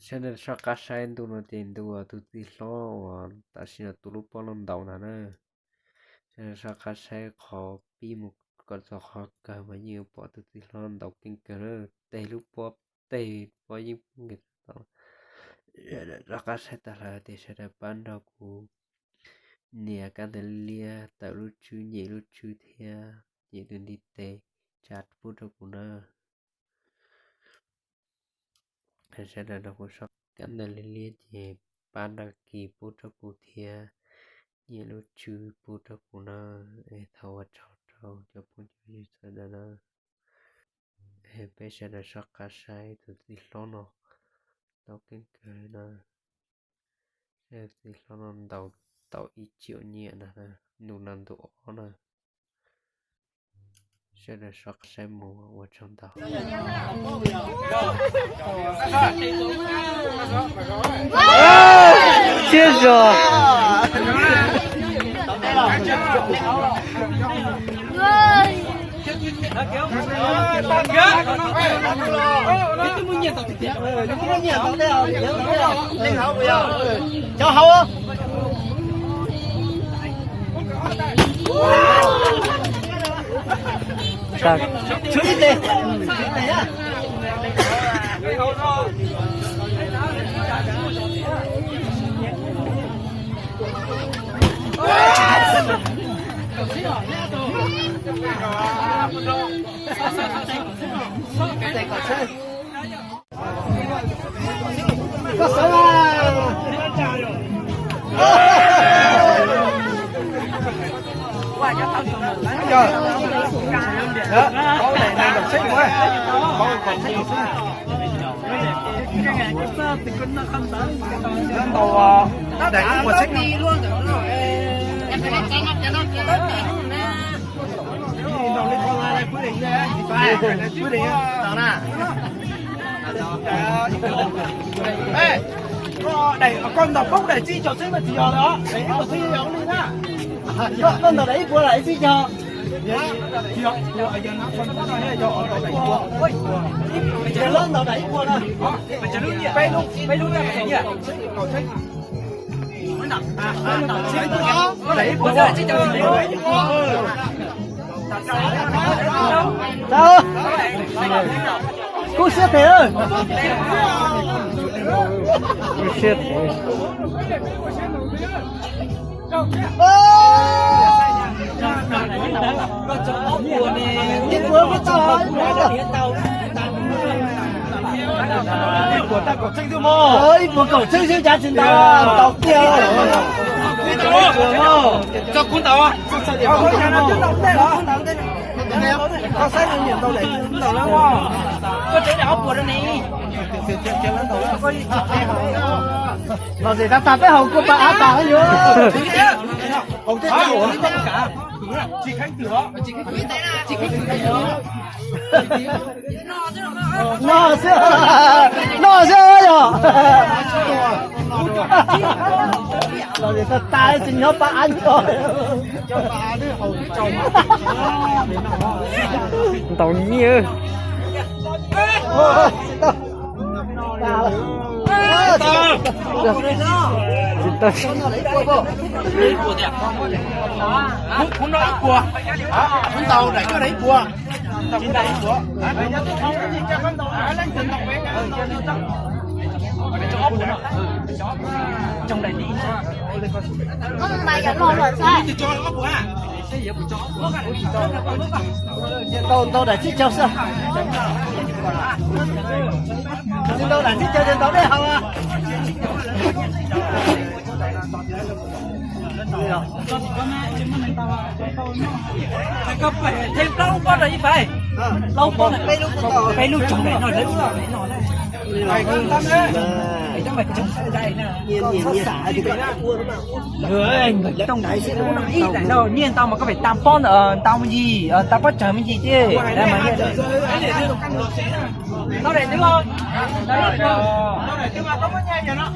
Sawv daws soj qab saib ntu no ces ntu uas tus txiv hlob uas tam sim no tus lub pob no ntaus ntag na. Sawv daws soj qab saib qhov pib mus kom txog qhov kawg mas yeej yuav pom tus txiv hlob ntaus keej kawg na. Tej lub pob, tej pob yeej nkees tau. Sawv daws soj qab saib tag lawm tias sawv daws pab nrog kuv nias kab ntawv liab, tawm lub tswb, nyem lub tswb thiab nyem tus ntiv tes tsa pub rau kuv na. Sawv daws nrog kuv soj kab ntawv liab liab ces pab đăng ký pub rau kuv thiab nyem lub tswb pub rau kuv na. Es thov ua tsaug rau cov phooj ywg sawv daws na. Peb sawv daws soj qab saib tus txiv hlob no ntaus keej kawg na. Saib tus txiv hlob no ntaus tau ib triệu nyiaj na, ntu no ntu ob na. Sawv daws soj qab saib mus ua tsaug ntau. Siab zog. Cov hauv. Koj ntaus poob daim tsib caug xwb mas tsis yog lawm os, daim ib puas xwb yog ua li na. Koj ntaus daim ib puas daim tsib caug. Yog lawv ntaus daim ib puas na. Kub siab tes. Kub siab tes. Ib puas tau, ib puas tau. Ib puas tau kaum txheej xwb mog. Ib puas kaum txheej xwb cas tsis ntaus, ntaus kiag. Txog kuv ntaus. Los zem tag tag peb haus kua pas av tas yuav. Noj xwb, noj xwb yog. Los zem tag tag tsis nyob pas av ncho. Ntaus nyiaj. Kuv noj ib puas, kuv ntaus daim koj daim ib puas. Ntaus, ntaus daim tsib caug xwb. Tsis ntaus daim tsib caug ces ntaus dej haus. Thêm plaub lub pob rau ib fais. Plaub lub pob, peb lub tsoom daim no, lawv lub no. Ib daim no nyiaj ntau mas koj pem tau pob ntawd, tau me ntsis, tau pob tsawg me ntsis ces. Tau daim twg os? Tau daim twg mas koj muab nyiaj yog no.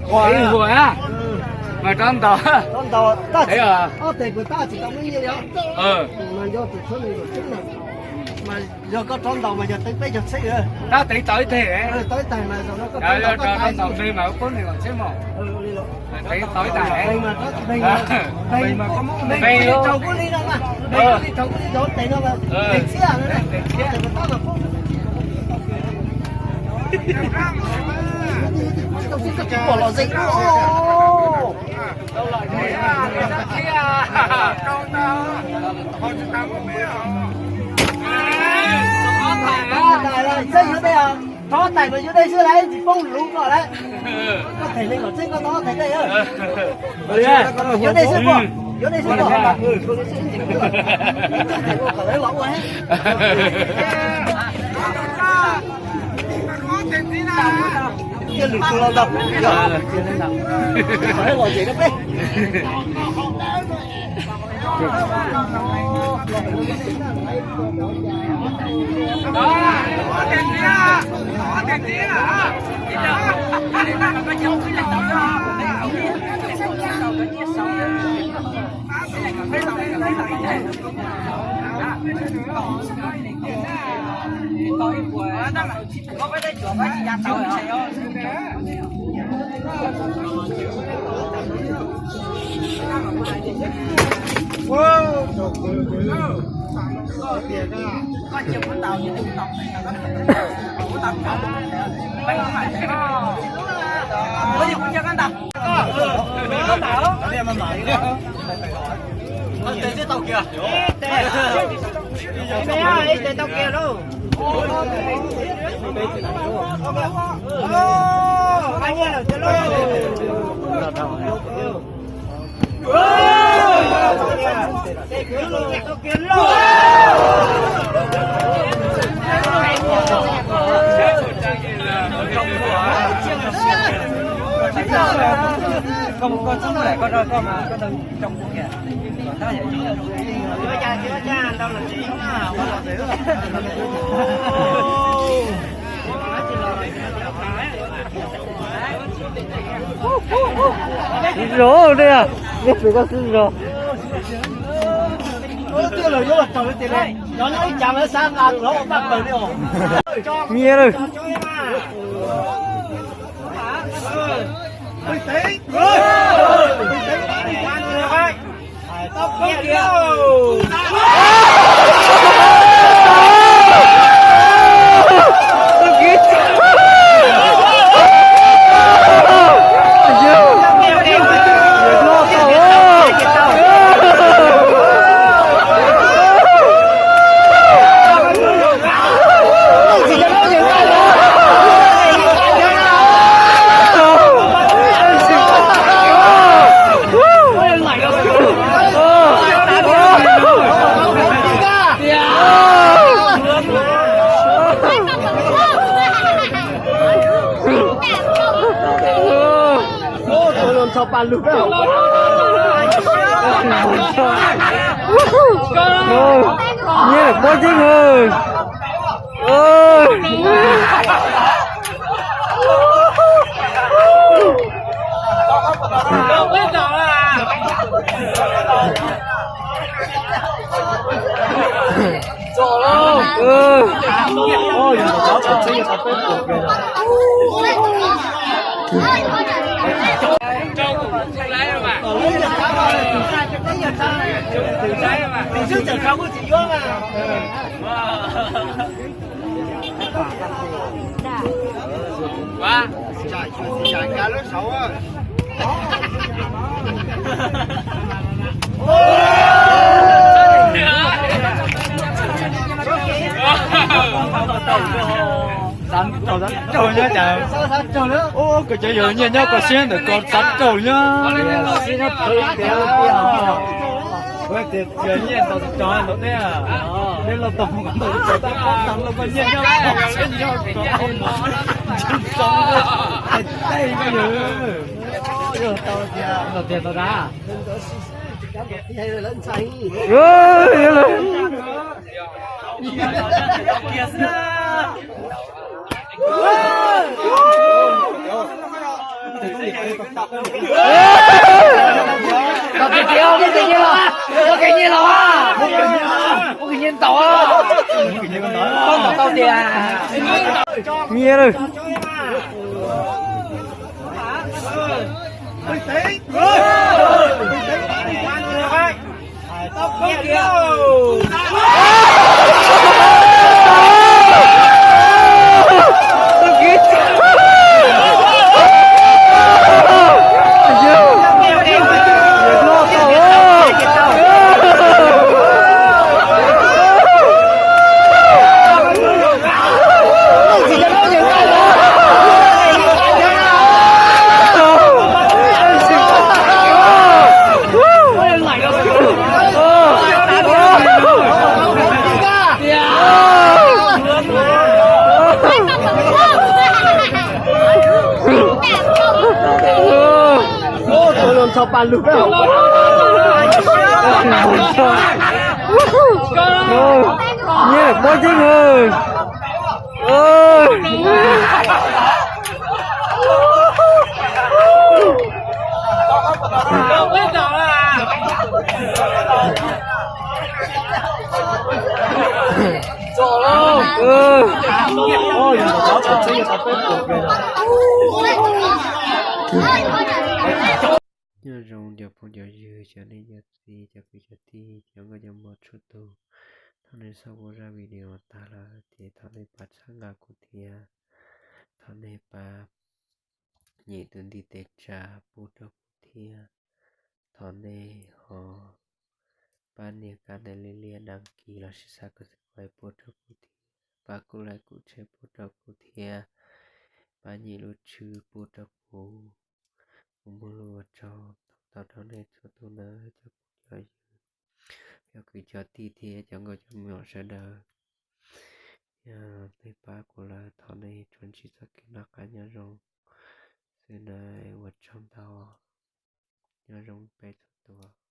Huam, huam, mas rov ntaus. Yog koj rov ntaus mas yog teev peb caug txhiab. Tab teev tau ib teg. Rov ntaus me mas pab nees nkaum txhiab mos. Teev tau ib tag. Teev, teev, teev, Rov tais mas yuav dej xwb lawm, tsis poob lus ko lawm. Koj them nees nkaum txhiab koj tau ob teg dej. Yuav dej xwb koj, yuav dej xwb koj. Kom lawv los ua. Cia lwm tus los ntaus, los ces no peb. Xib zog ne, nej pem koj xib zog. Nyiaj lawm. Nyiaj pob zeb. Raug xav raug nyob cas. Ub, kuv cov yawg nyiaj nyob koj siab ntawm ko xav raug nyob. Yawg nyiaj ntau tsis tso ntau thiab. Neb los tau mus ntau tsis tso tab pab tau los koj nyiaj nyob siab nyob ko. Ntseeg tau tej koj yawg. Tau tiag tau dab. Tus kwv tij, muab tus nyiaj los, muab tus nyiaj los, muab tus nyiaj ntau, ntau tau tiag. Nyiaj lawm. Nyiaj mob yeeb. Nyob zoo cov phooj cov ywg, cov niam cov txiv, cov kwv cov tij, cov nkauj cov muam txhua tus. Thaum nej saib kuv zaj video tag lawm ces thov nej pab txhawb nqa kuv thiab. Thov nej pab nyem tus ntiv tes tsa pub rau kuv thiab. Thov nej ho pab nias kab ntawv liab liab đăng ký lossis subscribe pub rau kuv thiab. Pab kuv like kuv share pub rau kuv thiab. Pab nyem lub tswb pub rau kuv. Kuv muaj lus ua tsaug ntau ntau rau nej txhua tus nawb cov phooj cov ywg, cov kwv cov tij thiab cov nkauj cov muam sawv daws. Yog nej pab kuv lawm thov nej tsuas ntsib txoj kev noj qab nyob zoo xwb nawb, ua tsaug ntau, nyob zoo peb txhua tus.